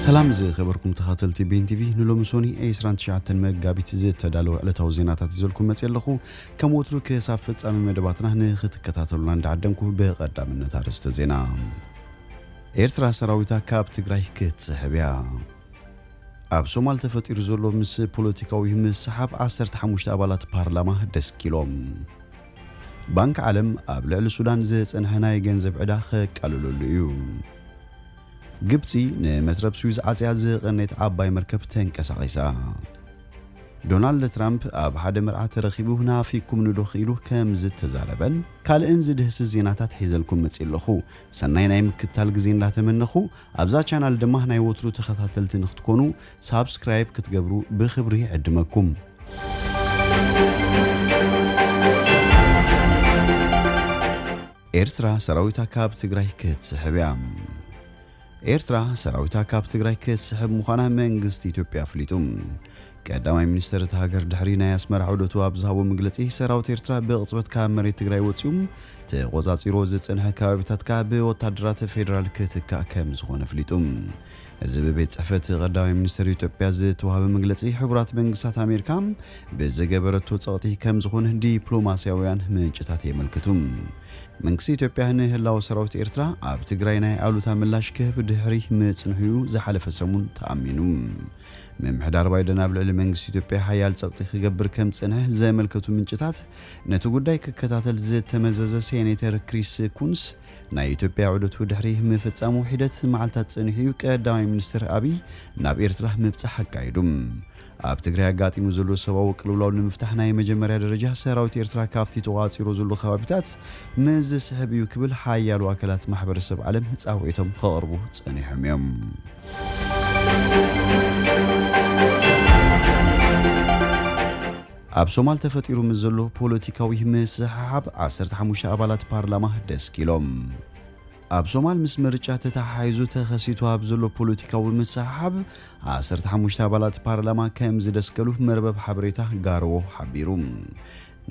ሰላም ዝኸበርኩም ተኸታተልቲ ቤን ቲቪ፣ ንሎሚ ሶኒ ዕስራን ትሽዓተን መጋቢት ዝተዳለወ ዕለታዊ ዜናታት ይዘልኩም መፅእ ኣለኹ። ከም ወትሩ ክሳብ ፍጻሜ መደባትና ንኽትከታተሉና እንዳዓደምኩ፣ ብቐዳምነት ኣርእስተ ዜና። ኤርትራ ሰራዊታ ካብ ትግራይ ክትስሕብ እያ። ኣብ ሶማል ተፈጢሩ ዘሎ ምስ ፖለቲካዊ ምስሓብ ዓሰርተ ሓሙሽተ ኣባላት ፓርላማ ደስኪሎም። ባንክ ዓለም ኣብ ልዕሊ ሱዳን ዝጸንሐ ናይ ገንዘብ ዕዳ ከቃልለሉ እዩ። ግብጺ ንመትረብ ስዊዝ ዓጽያ ዝቐነየት ዓባይ መርከብ ተንቀሳቒሳ። ዶናልድ ትራምፕ ኣብ ሓደ መርዓ ተረኺቡ ናፊኩም ንዶ ኢሉ ከም ዝተዛረበን ካልእን ዝድህስስ ዜናታት ሒዘልኩም መጺእ ኣለኹ። ሰናይ ናይ ምክትታል ግዜ እንዳተመነኹ፣ ኣብዛ ቻናል ድማ ናይ ወትሩ ተኸታተልቲ ንክትኮኑ ሳብስክራይብ ክትገብሩ ብኽብሪ ይዕድመኩም። ኤርትራ ሰራዊታ ካብ ትግራይ ክትስሕብ እያ። ኤርትራ ሰራዊታ ካብ ትግራይ ክትስሕብ ምዃና መንግስቲ ኢትዮጵያ ኣፍሊጡ። ቀዳማይ ሚኒስተር እታ ሃገር ድሕሪ ናይ ኣስመራ ዑደቱ ኣብ ዝሃቦ መግለጺ፣ ሰራዊት ኤርትራ ብቕጽበት ካብ መሬት ትግራይ ወጺኡ ተቖጻጺሮ ዝጸንሐ ከባቢታት ከኣ ብወታደራት ፌደራል ክትካእ ከም ዝኾነ ኣፍሊጡ። እዚ ብቤት ጽሕፈት ቀዳማይ ሚኒስተር ኢትዮጵያ ዝተዋህበ መግለጺ፣ ሕቡራት መንግስታት ኣሜሪካ ብዝገበረቶ ጸቕጢ ከም ዝኾነ ዲፕሎማስያውያን ምንጭታት የመልክቱ። መንግስቲ ኢትዮጵያ ንህላወ ሰራዊት ኤርትራ ኣብ ትግራይ ናይ ኣሉታ ምላሽ ክህብ ድሕሪ ምጽንሑ እዩ ዝሓለፈ ሰሙን ተኣሚኑ። ምምሕዳር ባይደን ኣብ ልዕሊ መንግስቲ ኢትዮጵያ ሓያል ጸቕጢ ክገብር ከም ዝጸንሐ ዘመልከቱ ምንጭታት፣ ነቲ ጉዳይ ክከታተል ዝተመዘዘ ሴኔተር ክሪስ ኩንስ፣ ናይ ኢትዮጵያ ዑደቱ ድሕሪ ምፍጻሙ ሒደት መዓልታት ጸኒሑ እዩ ቀዳማይ ሚኒስትር ኣቢይ ናብ ኤርትራ ምብጻሕ ኣካይዱ። ኣብ ትግራይ ኣጋጢሙ ዘሎ ሰብኣዊ ቅልውላው ንምፍታሕ ናይ መጀመርያ ደረጃ ሰራዊት ኤርትራ ካብቲ ተቋጺሩ ዘሎ ከባቢታት ምስ ዝስሕብ እዩ ክብል ሓያሎ ኣካላት ማሕበረሰብ ዓለም ጻውዒቶም ከቕርቡ ጸኒሖም እዮም። ኣብ ሶማል ተፈጢሩ ምስ ዘሎ ፖለቲካዊ ምስሕሓብ ዓሰርተ ሓሙሽተ ኣባላት ፓርላማ ደስኪሎም። ኣብ ሶማል ምስ ምርጫ ተተሓሒዙ ተኸሲቱ ኣብ ዘሎ ፖለቲካዊ ምስሕሓብ ዓሰርተ ሓሙሽተ ኣባላት ፓርላማ ከም ዝደስከሉ መርበብ ሓበሬታ ጋርዎ ሓቢሩ።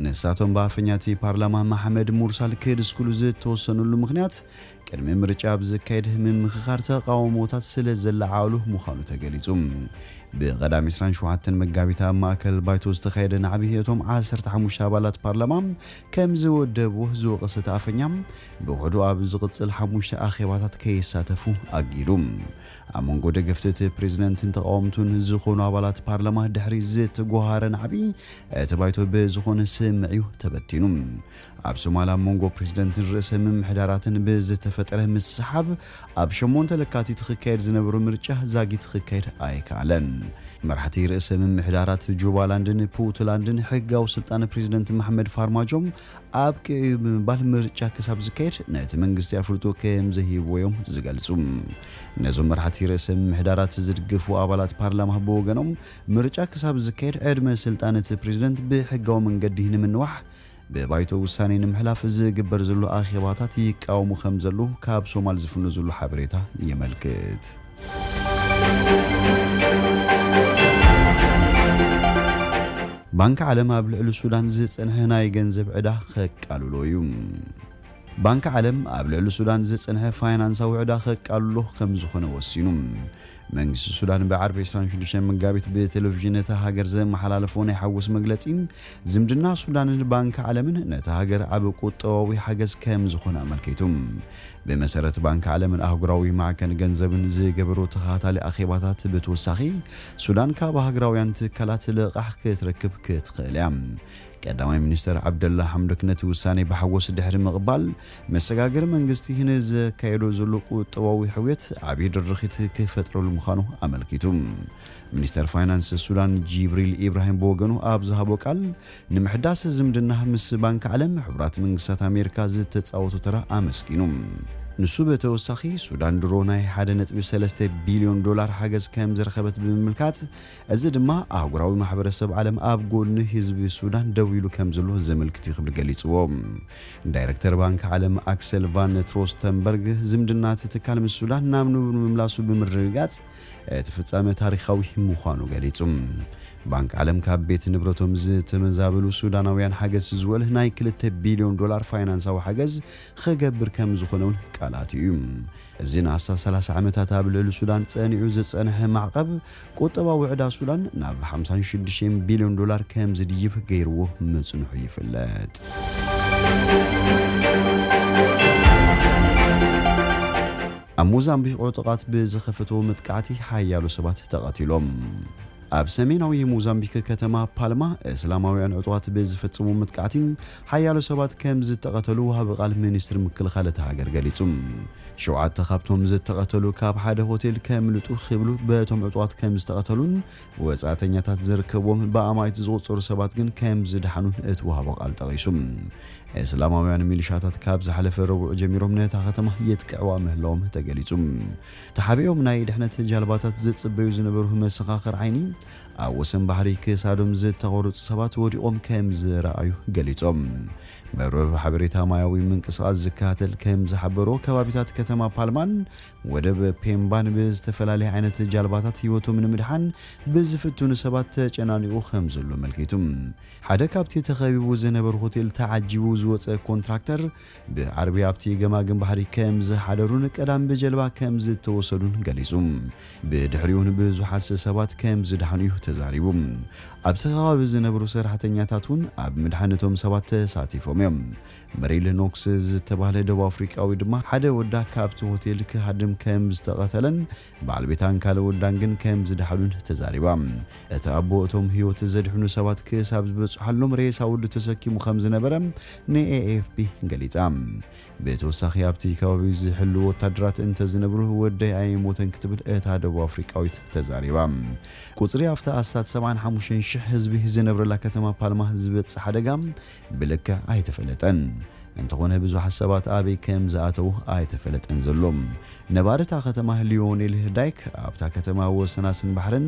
ንሳቶም ብኣፈኛ እቲ ፓርላማ መሓመድ ሙርሳል ክድስክሉ ዝተወሰኑሉ ምኽንያት፣ ቅድሚ ምርጫ ኣብ ዝካየድ ምምኽኻር ተቓውሞታት ስለ ዘለዓዓሉ ምዃኑ ተገሊጹ። ብቐዳም ዕስራን ሸውዓተን መጋቢት ኣብ ማእከል ባይቶ ዝተኻየደ ናዕቢ፣ እቶም ዓሰርተ ሓሙሽተ ኣባላት ፓርላማ ከም ዝወደብዎ ዝወቐሰ እቲ ኣፈኛ፣ ብውሕዱ ኣብ ዝቕጽል ሓሙሽተ ኣኼባታት ከይሳተፉ ኣጊዱ። ኣብ መንጎ ደገፍቲ እቲ ፕሬዝደንትን ተቓወምቱን ዝኾኑ ኣባላት ፓርላማ ድሕሪ ዝተጓሃረ ናዕቢ፣ እቲ ባይቶ ብዝኾነ ስምዒት እዩ ተበቲኑ። ኣብ ሶማል ኣብ መንጎ ፕሬዝደንትን ርእሰ ምምሕዳራትን ብዝተፈጠረ ምስሓብ፣ ኣብ ሸሞንተ ለካቲት ክካየድ ዝነበሮ ምርጫ ዛጊት ክካየድ ኣይከኣለን። መራሕቲ ርእሰ ምምሕዳራት ጁባላንድን ፑንትላንድን ሕጋዊ ስልጣን ፕሬዝደንት መሓመድ ፋርማጆ ኣብቂዑ እዩ ብምባል፣ ምርጫ ክሳብ ዝካየድ ነቲ መንግስቲ ኣፍልጦ ከም ዘይህብዎ እዮም ዝገልጹ። ነዞም መራሕቲ ርእሰ ምምሕዳራት ዝድግፉ ኣባላት ፓርላማ ብወገኖም፣ ምርጫ ክሳብ ዝካየድ ዕድመ ስልጣን እቲ ፕሬዝደንት ብሕጋዊ መንገዲ ንምንዋሕ ብባይቶ ውሳኔ ንምሕላፍ ዝግበር ዘሎ ኣኼባታት ይቃወሙ ከም ዘለዉ ካብ ሶማል ዝፍኖ ዘሎ ሓበሬታ የመልክት። ባንክ ዓለም ኣብ ልዕሊ ሱዳን ዝጸንሐ ናይ ገንዘብ ዕዳ ከቃልሎ እዩ። ባንክ ዓለም ኣብ ልዕሊ ሱዳን ዝጸንሐ ፋይናንሳዊ ዕዳ ከቃልሎ ከም ዝኾነ ወሲኑ። መንግስቲ ሱዳን ብዓርቢ ዕስራን ሽዱሽተን መጋቢት ብቴሌቪዥን እታ ሃገር ዘመሓላለፎ ናይ ሓጎስ መግለጺ፣ ዝምድና ሱዳንን ባንክ ዓለምን ነታ ሃገር ዓቢ ቁጠባዊ ሓገዝ ከም ዝኾነ ኣመልኪቱ። ብመሰረት ባንክ ዓለምን ኣህጉራዊ ማዕከን ገንዘብን ዝገበሮ ተኸታታሊ ኣኼባታት ብተወሳኺ፣ ሱዳን ካብ ሃገራውያን ትካላት ልቓሕ ክትረክብ ክትኽእል እያ። ቀዳማይ ሚኒስተር ዓብደላ ሓምዶክ ነቲ ውሳኔ ብሓጎስ ድሕሪ ምቕባል፣ መሰጋገሪ መንግስቲ ንዘካየዶ ዘሎ ቁጠባዊ ሕውየት ዓቢ ድርኺት ክፈጥረሉ ምዃኑ ኣመልኪቱ። ሚኒስተር ፋይናንስ ሱዳን ጂብሪል ኢብራሂም ብወገኑ ኣብ ዝሃቦ ቃል፣ ንምሕዳስ ዝምድና ምስ ባንክ ዓለም ሕቡራት መንግስታት ኣሜሪካ ዝተጻወቶ ተራ ኣመስጊኑ። ንሱ ብተወሳኺ፣ ሱዳን ድሮ ናይ ሓደ ነጥቢ ሰለስተ ቢልዮን ዶላር ሓገዝ ከም ዝረኸበት ብምምልካት፣ እዚ ድማ ኣህጉራዊ ማሕበረሰብ ዓለም ኣብ ጎኒ ህዝቢ ሱዳን ደው ኢሉ ከም ዘሎ ዘመልክት እዩ ክብል ገሊጽዎ። ዳይረክተር ባንክ ዓለም ኣክሰል ቫን ትሮስተንበርግ፣ ዝምድና እቲ ትካል ምስ ሱዳን ናብ ንቡር ምምላሱ ብምርግጋጽ፣ እቲ ፍጻመ ታሪኻዊ ምዃኑ ገሊጹ። ባንክ ዓለም ካብ ቤት ንብረቶም ዝተመዛበሉ ሱዳናውያን ሓገዝ ዝውዕል ናይ ክልተ ቢልዮን ዶላር ፋይናንሳዊ ሓገዝ ክገብር ከም ዝኾነ እውን ቃል ኣትዩ እዩ። እዚ ንኣስታት ሰላሳ ዓመታት ኣብ ልዕሊ ሱዳን ጸኒዑ ዝጸንሐ ማዕቐብ፣ ቁጠባዊ ዕዳ ሱዳን ናብ ሓምሳን ሽዱሽተን ቢልዮን ዶላር ከም ዝድይብ ገይርዎ ምጽንሑ ይፍለጥ። ኣብ ሞዛምቢክ ዕጡቓት ብዝኸፈትዎ መጥቃዕቲ ሓያሎ ሰባት ተቐቲሎም። ኣብ ሰሜናዊ ሞዛምቢክ ከተማ ፓልማ እስላማውያን ዕጡቓት ብዝፈጸሙ መጥቃዕቲ ሓያሎ ሰባት ከም ዝተቐተሉ ወሃቢ ቃል ሚኒስትሪ ምክልኻል እታ ሃገር ገሊጹ። ሸውዓተ ካብቶም ዝተቐተሉ ካብ ሓደ ሆቴል ከምልጡ ክብሉ በቶም ዕጡቓት ከም ዝተቐተሉን ወጻእተኛታት ዝርከብዎም ብኣማኢት ዝቑጸሩ ሰባት ግን ከም ዝደሓኑን እቲ ወሃቢ ቃል ጠቒሱ። እስላማውያን ሚሊሻታት ካብ ዝሓለፈ ረቡዕ ጀሚሮም ነታ ከተማ የጥቅዕዋ ምህላዎም ተገሊጹ። ተሓቢኦም ናይ ድሕነት ጃልባታት ዝጽበዩ ዝነበሩ መሰኻኽር ዓይኒ፣ ኣብ ወሰን ባሕሪ ክሳዶም ዝተቖረጹ ሰባት ወዲቖም ከም ዝረኣዩ ገሊጾም። መርበብ ሓበሬታ ማያዊ ምንቅስቓስ ዝከታተል ከም ዝሓበሮ፣ ከባቢታት ከተማ ፓልማን ወደብ ፔምባን ብዝተፈላለየ ዓይነት ጃልባታት ህይወቶም ንምድሓን ብዝፍትኑ ሰባት ተጨናኒቑ ከም ዘሎ ኣመልኪቱ። ሓደ ካብቲ ተኸቢቡ ዝነበረ ሆቴል ተዓጂቡ ዝወጸ ኮንትራክተር ብዓርቢ ኣብቲ ገማግም ባሕሪ ከም ዝሓደሩን ቀዳም ብጀልባ ከም ዝተወሰዱን ገሊጹ። ብድሕሪኡ እውን ብዙሓት ሰባት ከም ዝደሓኑ እዩ ተዛሪቡ። ኣብቲ ከባቢ ዝነብሩ ሰራሕተኛታት እውን ኣብ ምድሓን እቶም ሰባት ተሳቲፎም እዮም። መሪል ኖክስ ዝተባህለ ደቡብ ኣፍሪቃዊ ድማ ሓደ ወዳ ካብቲ ሆቴል ክሃድም ከም ዝተቐተለን በዓል ቤታን ካልእ ወዳን ግን ከም ዝደሓኑን ተዛሪባ። እቲ ኣቦ እቶም ህይወት ዘድሕኑ ሰባት ክሳብ ዝበጽሓሎም ሬሳ ወዱ ተሰኪሙ ከም ዝነበረ ንኤኤፍፒ ገሊጻ። ብተወሳኺ ኣብቲ ከባቢ ዝሕሉ ወታደራት እንተዝነብሩ ወደይ ኣይሞተን ክትብል እታ ደቡብ ኣፍሪቃዊት ተዛሪባ። ቁጽሪ ኣብታ ኣስታት ሰብዓን ሓሙሽተን ሽሕ ህዝቢ ዝነብረላ ከተማ ፓልማ ዝበጽሕ ሓደጋ ብልክዕ ኣይተፈለጠን። እንተኾነ ብዙሓት ሰባት ኣበይ ከም ዝኣተዉ ኣይተፈለጠን ዘሎ። ነባሪ እታ ከተማ ሊዮኔል ዳይክ ኣብታ ከተማ ወሰናስን ባሕርን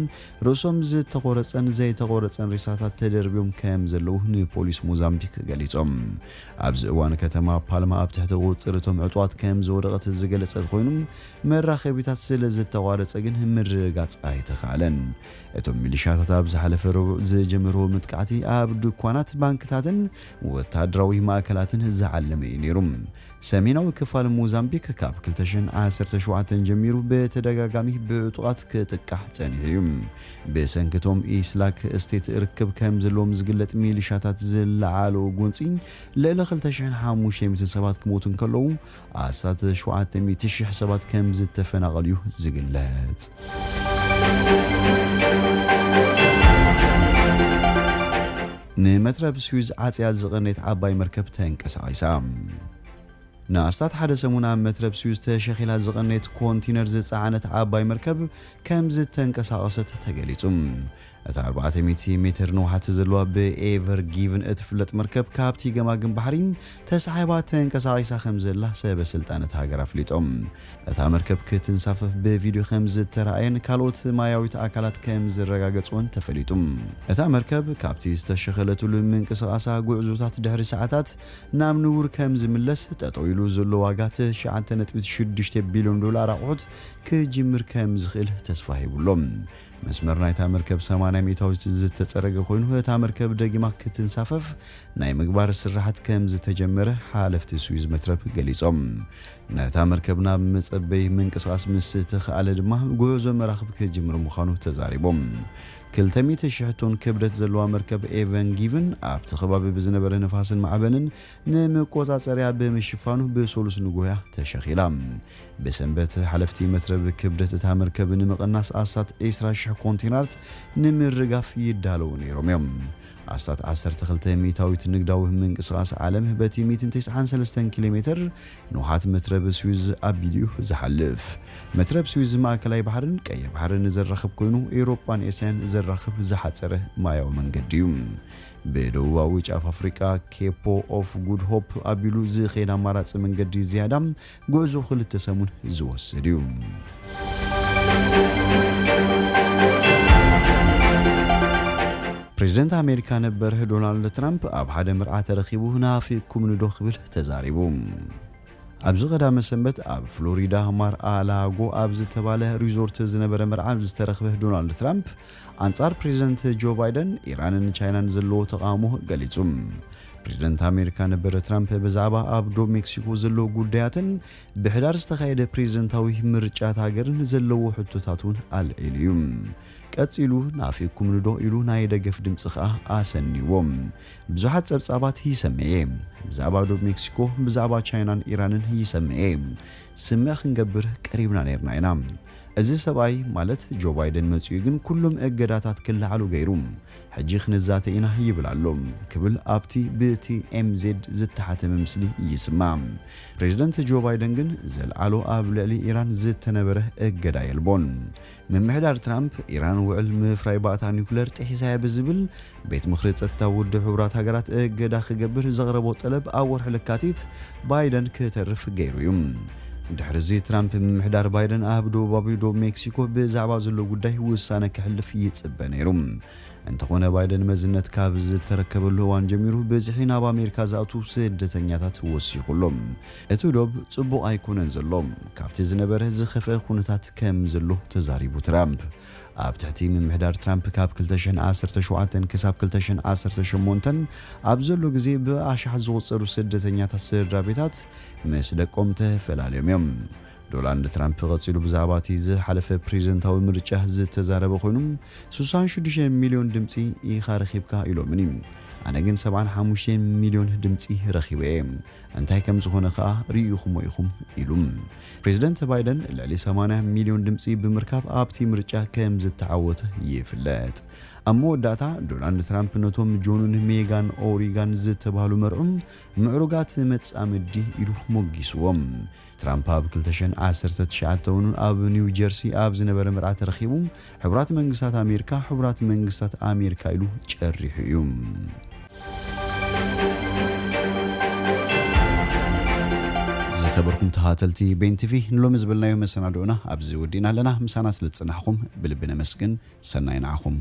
ርእሶም ዝተቖረጸን ዘይተቖረጸን ሬሳታት ተደርብዮም ከም ዘለዉ ንፖሊስ ሞዛምቢክ ገሊጾም። ኣብዚ እዋን ከተማ ፓልማ ኣብ ትሕቲ ቁጽሪ እቶም ዕጡቓት ከም ዝወደቐት ዝገለጸት ኮይኑ፣ መራኸቢታት ስለ ዝተቋረጸ ግን ምርግጋጽ ኣይተኻእለን። እቶም ሚሊሻታት ኣብ ዝሓለፈ ረቡዕ ዝጀመርዎ መጥቃዕቲ ኣብ ድኳናት፣ ባንክታትን ወታደራዊ ማእከላትን ዝዓለመ እዩ ነይሩ። ሰሜናዊ ክፋል ሞዛምቢክ ካብ ክልተ ሽሕን ዓሰርተ ሸውዓተን ጀሚሩ ብተደጋጋሚ ብዕጡቓት ክጥቃዕ ጸኒሑ እዩ። ብሰንኪ እቶም ኢስላክ ስቴት ርክብ ከም ዘለዎም ዝግለጥ ሚሊሻታት ዝለዓሎ ጎንጺ፣ ልዕሊ ክልተ ሽሕን ሓሙሽተ ሚእትን ሰባት ክሞቱ እንከለዉ፣ ኣስታት ሸውዓተ ሚእቲ ሽሕ ሰባት ከም ዝተፈናቐሉ እዩ ዝግለጽ። ንመትረብ ስዊዝ ዓጽያ ዝቐነየት ዓባይ መርከብ ተንቀሳቒሳ። ንኣስታት ሓደ ሰሙን ኣብ መትረብ ስዊዝ ተሸኺላ ዝቐነየት ኮንቲነር ዝጸዓነት ዓባይ መርከብ ከም ዝተንቀሳቐሰት ተገሊጹ። እታ ኣርባዕተ ሚእቲ ሜትር ንውሓት ዘለዋ ብኤቨር ጊቭን እትፍለጥ መርከብ ካብቲ ገማግም ባሕሪ ተሳሒባ ተንቀሳቒሳ ከም ዘላ ሰበ ስልጣን እታ ሃገር ኣፍሊጦም። እታ መርከብ ክትንሳፈፍ ብቪድዮ ከም ዝተራእየን ካልኦት ማያዊት ኣካላት ከም ዝረጋገጽዎን ተፈሊጡ። እታ መርከብ ካብቲ ዝተሸኸለትሉ ምንቅስቓሳ ጉዕዞታት ድሕሪ ሰዓታት ናብ ንቡር ከም ዝምለስ፣ ጠጠው ኢሉ ዘሎ ዋጋ ትሽዓተ ነጥቢ ሽዱሽተ ቢልዮን ዶላር ኣቑሑት ክጅምር ከም ዝኽእል ተስፋ ሂቡሎ። መስመር ናይታ መርከብ ሰማንያ ሚእታዊት ዝተጸረገ ኮይኑ፣ እታ መርከብ ደጊማ ክትንሳፈፍ ናይ ምግባር ስራሓት ከም ዝተጀመረ ሓለፍቲ ስዊዝ መትረብ ገሊጾም። ነታ መርከብ ናብ መጸበይ ምንቅስቓስ ምስ ተኻእለ ድማ፣ ጉዕዞ መራኽብ ክጅምር ምዃኑ ተዛሪቦም። ክልተ ሚእቲ ሽሕ ቶን ክብደት ዘለዋ መርከብ ኤቨን ጊቭን ኣብቲ ከባቢ ብዝነበረ ንፋስን ማዕበልን ንምቆጻጸርያ ብምሽፋኑ፣ ብሰሉስ ንጉያ ተሸኺላ። ብሰንበት ሓለፍቲ መትረብ ክብደት እታ መርከብ ንምቕናስ ኣስታት ዕስራ ሽሕ ኮንቴነራት ንምርጋፍ ይዳለዉ ነይሮም እዮም። ኣስታት ዓሰርተ ክልተ ሚእታዊት ንግዳዊ ምንቅስቓስ ዓለም በቲ ሚእትን ተስዓን ሰለስተን ኪሎ ሜትር ንውሓት መትረብ ስዊዝ ኣቢሉ እዩ ዝሓልፍ። መትረብ ስዊዝ ማእከላይ ባሕርን ቀይሕ ባሕርን ዘራኽብ ኮይኑ፣ ኤውሮጳን ኤስያን ዘራኽብ ዝሓጸረ ማያዊ መንገዲ እዩ። ብደቡባዊ ጫፍ ኣፍሪቃ፣ ኬፖ ኦፍ ጉድ ሆፕ ኣቢሉ ዝኸይድ ኣማራጺ መንገዲ ዝያዳ ጉዕዞ ክልተ ሰሙን ዝወስድ እዩ። ፕሬዝደንት ኣሜሪካ ነበር ዶናልድ ትራምፕ ኣብ ሓደ መርዓ ተረኺቡ፣ "ናፊቕኩምኒ ዶ?" ክብል ተዛሪቡ። ኣብዚ ቀዳመ ሰንበት ኣብ ፍሎሪዳ ማር-ኣ-ላጎ ኣብ ዝተባለ ሪዞርት ዝነበረ መርዓ ዝተረኽበ ዶናልድ ትራምፕ፣ ኣንጻር ፕሬዚደንት ጆ ባይደን፣ ኢራንን ቻይናን ዘለዎ ተቓውሞ ገሊጹ። ፕሬዚደንት ኣሜሪካ ነበር ትራምፕ ብዛዕባ ኣብ ዶብ ሜክሲኮ ዘለዎ ጉዳያትን ብሕዳር ዝተኻየደ ፕሬዚደንታዊ ምርጫት ሃገርን ዘለዎ ሕቶታት እውን ኣልዒሉ እዩ። ቀጺሉ፣ "ናፊቕኩምኒ ዶ?" ኢሉ ናይ ደገፍ ድምጺ ከኣ ኣሰንይዎ። ብዙሓት ጸብጻባት ይሰምዕ እየ። ብዛዕባ ዶብ ሜክሲኮ፣ ብዛዕባ ቻይናን ኢራንን ይሰምዕ እየ። ስምዕ ክንገብር ቀሪብና ነይርና ኢና። እዚ ሰብኣይ፣ ማለት ጆ ባይደን፣ መጺኡ ግን ኩሎም እገዳታት ክለዓሉ ገይሩ። "ሕጂ ክንዛተ ኢና" ይብል ኣሎ፣ ክብል ኣብቲ ብ ቲ ኤም ዜድ ዝተሓተመ ምስሊ ይስማዕ። ፕሬዚደንት ጆ ባይደን ግን ዘልዓሎ ኣብ ልዕሊ ኢራን ዝተነበረ እገዳ የልቦን። ምምሕዳር ትራምፕ፣ ኢራን ውዕል ምፍራይ ባእታ ኒውክለር ጥሒሳ እያ ብዝብል፣ ቤት ምኽሪ ጸጥታ ውድብ ሕቡራት ሃገራት እገዳ ክገብር ዘቕረቦ ጠለብ ኣብ ወርሒ ለካቲት ባይደን ክተርፍ ገይሩ እዩ። ድሕሪ እዚ ትራምፕ፣ ምምሕዳር ባይደን ኣብ ደቡባዊ ዶብ ሜክሲኮ ብዛዕባ ዘሎ ጉዳይ ውሳነ ክሕልፍ ይጽበ ነይሩ። እንተኾነ፣ ባይደን መዝነት ካብ ዝተረከበሉ እዋን ጀሚሩ፣ ብዝሒ ናብ ኣሜሪካ ዝኣትዉ ስደተኛታት ወሲኹ ኣሎ። "እቲ ዶብ ጽቡቕ ኣይኮነን ዘሎ፣ ካብቲ ዝነበረ ዝኸፍአ ኩነታት ከም ዘሎ" ተዛሪቡ ትራምፕ። ኣብ ትሕቲ ምምሕዳር ትራምፕ፣ ካብ ክልተ ሽሕን ዓሰርተ ሸውዓተን ክሳብ ክልተ ሽሕን ዓሰርተ ሸሞንተን ኣብ ዘሎ ግዜ፣ ብኣሽሓት ዝቑጸሩ ስደተኛታት ስድራ ቤታት ምስ ደቆም ተፈላልዮም እዮም። ዶናልድ ትራምፕ ቀጺሉ ብዛዕባ እቲ ዝሓለፈ ፕሬዚደንታዊ ምርጫ ዝተዛረበ ኮይኑ፣ "ስሳን ሽዱሽተ ሚልዮን ድምጺ ኢኻ ረኺብካ ኢሎምኒ፣ ኣነ ግን ሰብዓን ሓሙሽተ ሚልዮን ድምጺ ረኺበ እየ። እንታይ ከም ዝኾነ ከኣ ርኢኹሞ ኢኹም" ኢሉ። ፕሬዚደንት ባይደን ልዕሊ ሰማንያ ሚልዮን ድምጺ ብምርካብ ኣብቲ ምርጫ ከም ዝተዓወተ ይፍለጥ። ኣብ መወዳእታ፣ ዶናልድ ትራምፕ ነቶም ጆንን ሜጋን ኦሪጋን ዝተባህሉ መርዑም ምዕሩጋት መጻምዲ ኢሉ ሞጊስዎም። ትራምፕ ኣብ ክልተ ሽሕን ዓሰርተ ትሽዓተን እውን ኣብ ኒው ጀርሲ ኣብ ዝነበረ መርዓ ተረኺቡ፣ ሕቡራት መንግስታት ኣሜሪካ፣ ሕቡራት መንግስታት ኣሜሪካ ኢሉ ጨሪሑ እዩ። ዝኸበርኩም ተኸታተልቲ ቤን ቲቪ፣ ንሎሚ ዝበልናዮ መሰናድኦና ኣብዚ ወዲእና ኣለና። ምሳና ስለ ዝጸናሕኩም ብልቢ ነመስግን። ሰናይ ንዓኹም።